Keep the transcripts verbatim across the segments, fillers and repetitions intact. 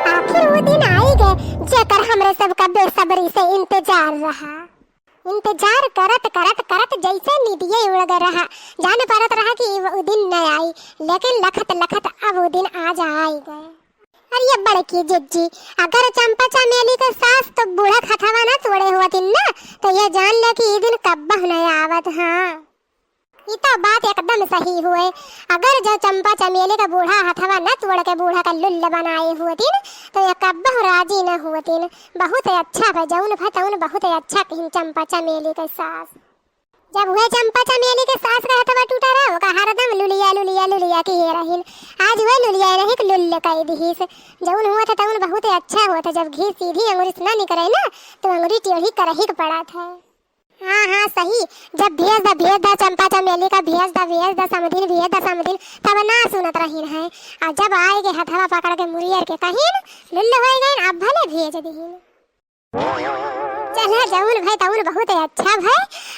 आखिर वो दिन आई गए, जेकर हमरे सबका बेसब्री से इंतजार रहा। इंतजार करत, करत, करत जैसे नींदिये उड़ गए रहा। जान परत रहा कि वो दिन न आई, लेकिन लखत, लखत अब वो दिन आज आई गए। अरे ये बड़की जिज्जी, अगर चंपा चमेली के सास तो बूढ़ा के हथवा ना तोड़े होतिन ना, तो ये जान ले कि ई दिन कब्बहु न आवत। हाँ, ई तो बात एकदम सही हुए। अगर जो चंपा चमेली का बूढ़ा हथवा न तोड़ के बूढ़ा का लुल्ल बनाए होतिन, तो ये कब्बहु राजी न होतिन। बहुत अच्छा भा जौन भा तौन, बहुत अच्छा कहिन चंपा चमेली के सास। जब उहे चंपा चमेली के सास का हथवा टूटा रहा, ओका हरदम लुलिया, लुलिया, लुलिया किहे रहिन। आज उहे लुलिया नहीं कि लुल्ल कइ दिहिस। जौन हुआ था तौन बहुत अच्छा हुआ था। जब घी सीधी अंगुरी से ना निकरे ना, तो अंगुरी टेढ़ी करही के पड़ा था। हाँ, हाँ, सही। जब भेज दा, भेज दा, चंपा चमेली का भेज दा, भेज दा, समधिन भेज दा, समधिन, तब ना सुनत रहिन है। आ जब आए के हथवा पकड़ के मुरियर के कहिन, लुल्ल होइ गइन, अब भले भेज दिहिन। चला, जौन भय तौन बहुत अच्छा भय।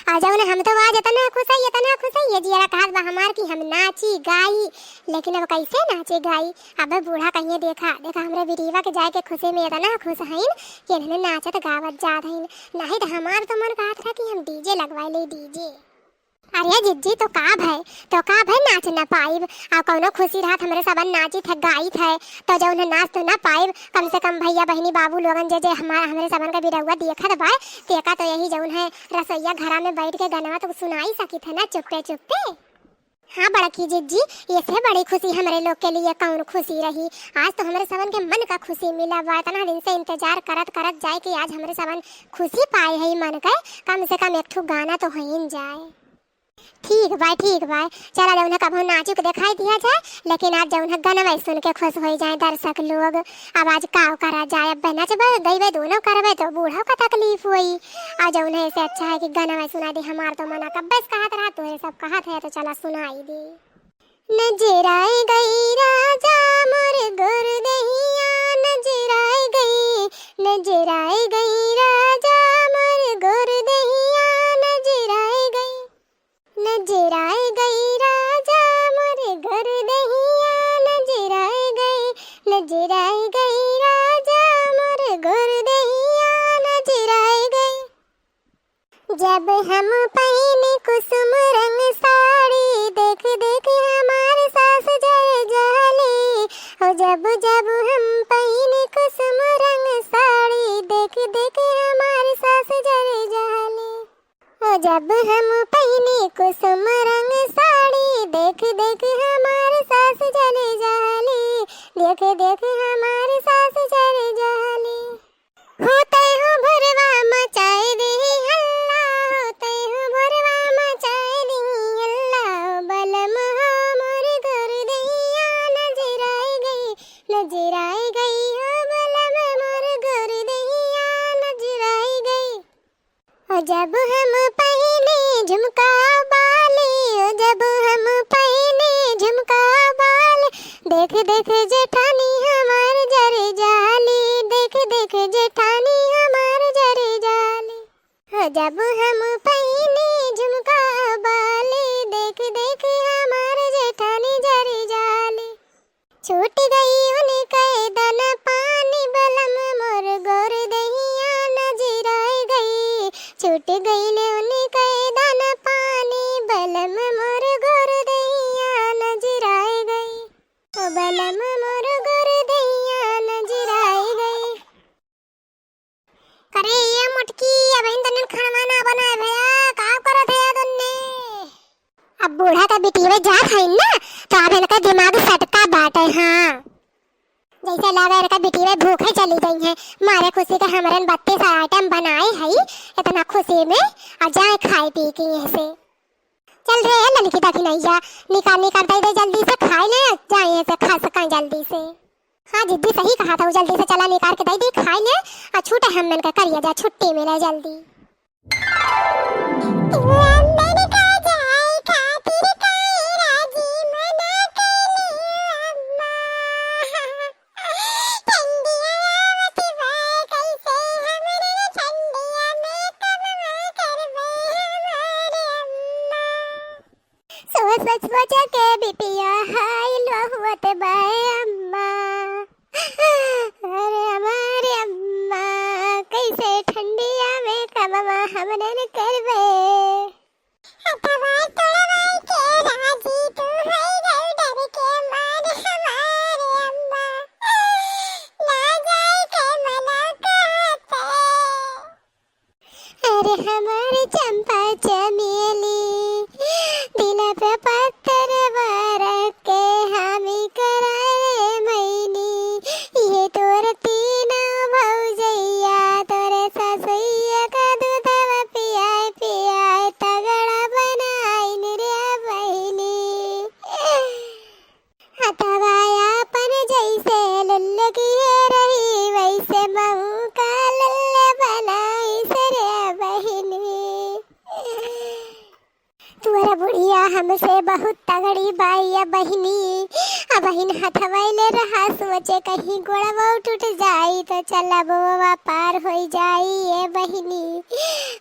आ जौन हम तो आज इतना खुश है, इतना खुश है, ये जियरा कहत बा हमार कि हम नाची गाई, लेकिन अब कैसे नाची गाई? अब बूढ़ा कहिए, देखा, देखा, हमरे बिटिया के जाए के खुशी में इतना खुश हइन कि इन्हने नाचत गावत जात हइन। नहीं तो हमार तो मन कहत रहा कि हम डीजे लगवाए ले, डीजे। अरे जिज्जी, तो का भय, तो का भय, नाच न पाइब? आ कौनो खुशी रहत हमरे सबन नाचित है, गाइत है, तो जौन है नाच तो न पाइब। कम से कम भैया, बहिनी, बाबू लोगन जे, जे हमार, हमरे सबन का बिरौआ देखत बा, तेका तो यही जौन है रसोइया घरा में बैठ के गनवा तो सुनाई सकित है ना, चुप्पे चुप्पे। हाँ बड़की जिज्जी, ये से बड़ी खुशी हमरे लोग के लिए कौन खुशी रही? आज तो हमरे सबन के मन का खुशी मिला बा। इतना दिन से इंतजार करत करत जाए कि आज हमरे सबन खुशी पाए है मन के। कम से कम एक ठो गाना तो होइन जाए। ठीक बा, ठीक बा, चला जौन है कबहू नाचुक दिखाई दिया जाए, लेकिन आज जौन है गनवा सुन के खुश होइ जाए दर्शक लोग। अब आज काव करा जाए, अब नचबे गइबे दोनों करबे तो बूढ़ा का तकलीफ होई। आ जौन है, ऐसे अच्छा है कि गनवा सुना दे। हमार तो मना कब्बे से कहत रहा, तोहरे सब कहत है तो चला सुनाई दे। नजर आए गई राजा मोर गोर दहिया, नजर आए गई, नजर आए गई राजा मोर गोर दहिया, नजर आए गई, नजर आए गई राजा मोर गोर दहिया, नजर आए गई, नजर आए गई राजा मोर गोर दहिया, नजर आए गई। जब हम पहिने कुसुम रंग साड़ी, देख देख हमार सास जर जाली। ओ जब जब हम पहिने कुसुम रंग साड़ी, देख देख हमार सास जर जाली। ओ जब हम पहिने कुसुम रंग साड़ी, देख देख हमार सास जर जाली। देख देख हमार सास जर जाली। होते हो भोरवा मचाए देही हल्ला, होते हो भोरवा मचाए देही हल्ला, बलम हो मोर गोर दहिया, नजर आए गई, नजर आए गई हो बलम मोर गोर दहिया, नजर आए गई। ओ जब हम पहिने झुमका बाली, ओ जब हम पहिने झुमका बाली, देख देख जेठानी हमार जर जाली, देख देख जेठानी हमार जर जाली। ओ जब हम पहिने झुमका बाली, देख देख हमार जेठानी जर जाली। छूट गई उनके दाना पानी, बलम मोर गोर दहिया, नजर आए गई। छूट गई ले उनके दाना पानी, बलम मोर गोर दहिया, नजर आए गई। ओ बलम मोर गोर दहिया, नजर आए गई। करे ये मोटकी, अबहिन तनिन खाना ना बनाए भया, का करत है दुन्ने? अब बूढ़ा का बिटिया जात हइन ना, तो अब इनका दिमाग सटका बाटे। हाँ, जैसे लगा इनका बिटिया भूखे चली गई है, मारे खुशी के हमरन बत्तीस आइटम बनाए हई इतना खुशी में, और जाए खाए पी के यहाँ से। चल रे ललकी दखिनैया, निकाल निकाल दे दे जल्दी से, खाए ले जाए से, खा सका जल्दी से। हाँ जिज्जी, सही कहा था, जल्दी से चला निकाल के दे दी, खाए ले, आ छूटे हम मन के करिया जा, छुट्टी मिले जल्दी। सोच सोच के बिटिया हाय लो हुआ ते बाय अम्मा। अरे हमार चंपा चमेली, दिल पे पत्थर रख के हामी कराए रे बहिनी। ये तोर तीनों भौजैया, तोरे ससुइया का दूधवा पियाए पियाए तगड़ा बनाइन रे बहिनी। हथवा आपन जैसे लुल्ल किहे रही, वैसे महू का लुल्ल बनाइस रे बहिनी। तोरा बुढ़िया हमसे बहुत तगड़ी बाई या बहिनी। अबहिन हथवैले रहा, सोचे कहीं गोड़वा टूट जाई तो चला बोवा पार होई जाई ये बहिनी।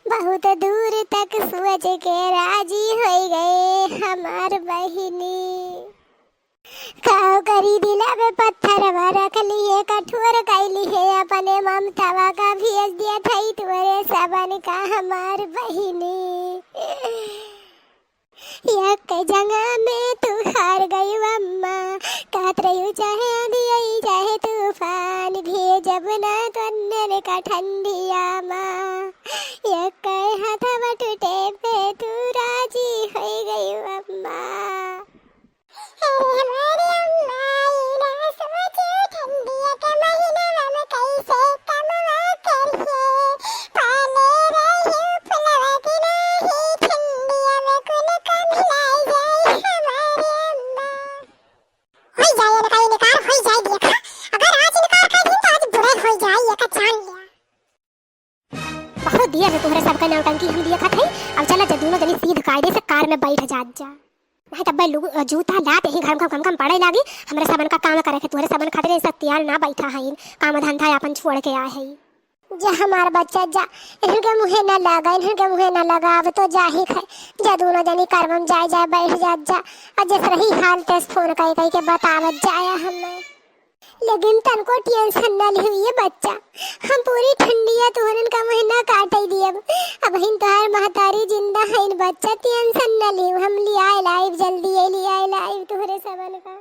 बहुत दूर तक सोच के राजी होई गए हमार बहिनी। काव करी दिला में पत्थरवा रख लिए, कठोर कैली है अपने ममतावा का भेज दिया थई तोरे सबन का हमार बहिनी। एक जंगा में तू हार गई अम्मा, कहत रही चाहे आंधी आई चाहे तूफान, भेजब ना तोन्नन का ठंडिया माँ। एक हथवा टूटे पे तू राजी होई गई अम्मा। अरे हमारे अम्मा, ई ना सोचो ठंडिया के महीनवा में कैसे कमवा करिए। पाले रहियो फुलवा के नाही ठंडिया में कुल कम लाई जाए हमारे अम्मा। होई जाए इनका इनकार, होई जाए देखा। अगर आज इनकार कर दिन तो आज बुरा होई जाए, ये का जान लिया। बहुत देर से तोहरे सबका नौटंकी हम देखत हई। अब चला जा, दोनों जनी सीध कायदे से कार में बैठ जात जा। नहीं तब लोग जूता लात यही घम घम घम घम पड़े लागी। हमरे सबन का काम करे के तोहरे सबन खातिर ऐसा तैयार ना बैठा हईन, काम धंधा अपन छोड़ के आए हई। जा हमार बच्चा जा, इनके मुँहे ना लगा, इनके मुँहे ना लगा। अब तो जा ही खाए, जा दोनों जनी कार में जाए जाए बैठ जात जा। और जस रही हाल तस फोन कई कई के बतावत जाया हमें। लेकिन तनको टेंशन न लिहु ये बच्चा, हम पूरी ठंडिया तोहरन का महीना काटे दियब। अबहिन तोहार महतारी जिंदा हईन बच्चा, टेंशन न लिहु, हम लियाए लाइब, जल्दी ये लियाए लाइब तोहरे सबन का।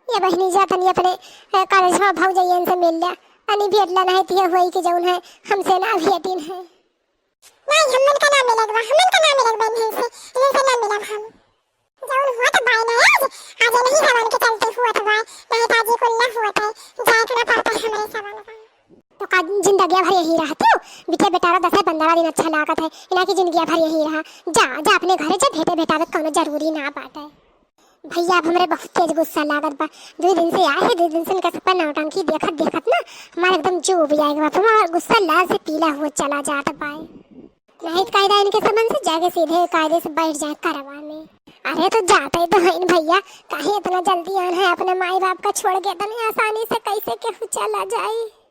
ये बहिनी जा तनी अपने, अ, कॉलेज में भौजैयन से मिल ल्या, अनी भेटला नहीं तिहे होई कि जौन है हमसे ना भेटिन है। नहीं, हमन का ना मिलत बा, हमन का ना मिलत बा इनहन से, इनहन से ना मिलब हम। जौन हुआ तो बाय ना आज, आज इनही हमन के चलते हुआ तो बाय, नहीं तो आज ये कुल ना हुआ था, जाए के ना पड़ता हमरे सबन का। तो का जिंदगिया भर यही रहती हो? बिटिया बेटारा दस है, पन्द्रह दिन अच्छा लागत है, इना की जिंदगिया भर यही रहा। जा, जा अपने घरे जा, भेटे भेटावे के कौनो जरूरी ना बाटे। भैया, अब हमरे बहुत तेज गुस्सा लागत बा। दुई दिन से आए हैं, दुई दिन से इनका सबका नौटंकी देखत देखत ना हमारा एकदम जो भी आएगा बाप, हमारा गुस्सा लाल से पीला हुआ चला जात बा। नहीं तो कायदा इनके सबन से जाके सीधे कायदे से बैठ जाए करवा में। अरे तो जाते तो हैं भैया, काहे इतना जल्दी आन है अपने माई बाप का छोड़ के इतनी आसानी से कैसे केहू चला जाए?